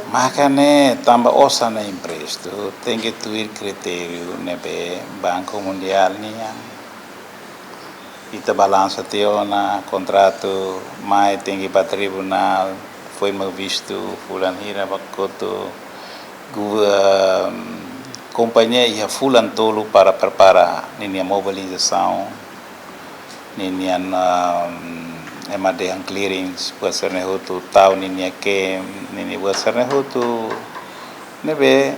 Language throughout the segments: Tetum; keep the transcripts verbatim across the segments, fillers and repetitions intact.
Maka ne'e tanba osan ne'e emprestu, tenke tuir kritériu ne'ebé Banku Mundiál nian. Ita balansa tiha ona, kontratu mai tenke ba tribunál, foin mak vistu fulan hira ba kotu. Gu-, ehm, kompañia iha fulan tolu para prepara ninia mobilizasaun, ninian, ehm, ema dehan clearance, buat sira-ne'e hotu, tau ninia kem, ninia buat sira-ne'e hotu. Ne'ebé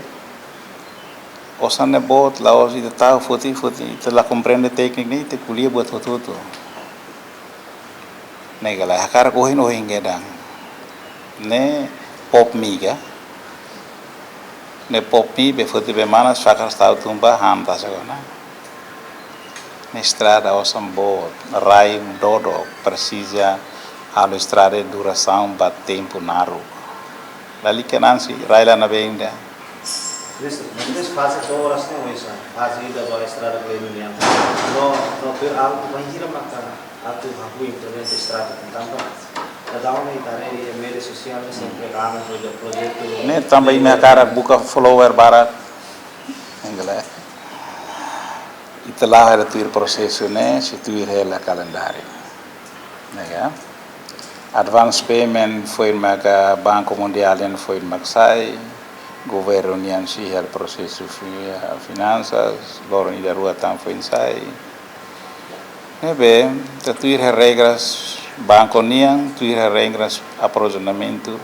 osan ne'e boot, la'ós ita tau foti-foti, ita la komprende tékniku ne'e, ita ko'alia buat hotu-hotu. Ne'e ka lae, hakarak ohin-ohin kedan. Ne'e POPMI ka? Ne'e POPMI be foti be manas fakar tau tun ba han ta segona. Ne'e estrada osan boot, rai dodok, presiza halo estrada durasaun ba tempu naruk. Lalika nansi, rai la na benda. Listo, mas faze todas ne'e oinsá, faze ida ba estrada plenu nian. No, no, pero algo bainhira maka atu hahú implementa estrada tanba. Kada um na itare e média sosiál ne'e sempre rame ho projetu. Ne'e tanba imi hakarak buka follower barak. Enggele. Ita la hela tuir prosesu ne'e, sei tuir hela kalendáriu. Ne'e ka? Advance payment foin maka Banku Mundiál nian foin mak sai, governu nian sei hela prosesu fi-, finansas, loron ida rua tan foin sai. Ne'ebé, ita tuir regras banku nian, tuir regras aprovizionamentu,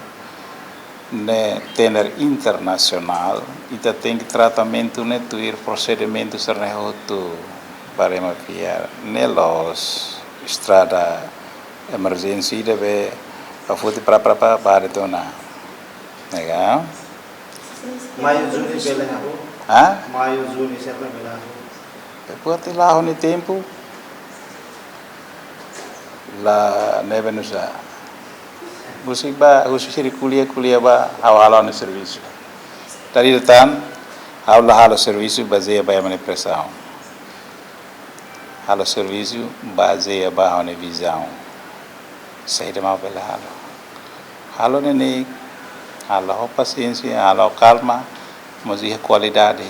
ne'e tender internasionál, ita tenke tratamentu ne'e tuir prosedimentu sira-ne'e hotu para ema fiar. Ne'e la'ós estrada emerjénsia ida be foti pra, pra, pra, ba de'it ona. Ne'e ka? Maiu, Junu bele hahú. Hah? Maiu, Junu, será bele hahú. Depois de la ho ni tempu, la ne'ebé nusá. Husik ba, husik sira ko'alia, ko'alia ba, ha'u halo ha'u-nia servisu. Dari tan, ha'u la halo servisu bazeia ba ema-nia presaun. Halo servisu bazeia ba ha'u-nia vizaun. Saida mak bele halo. Halo neineik, halo ho pasiénsia, halo ho kalma, mas iha kualidade.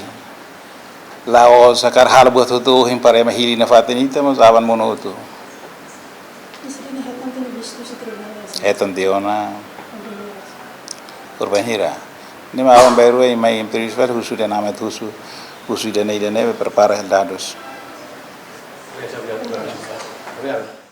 La'ós hakarak halo buat hotu ohin para ema hili nafatin ita, mas aban monu hotu. Isi dini hetan tiha ona vistu husi tribunál, ya, sih? Hetan tiha ona. Oke, ya. Por bainhira. Ne'e mak aban-bainrua imi mai entrevista husu dehan ami husu, husu ida-ne'e ida-ne'e, prepara dadus. Obrigadu.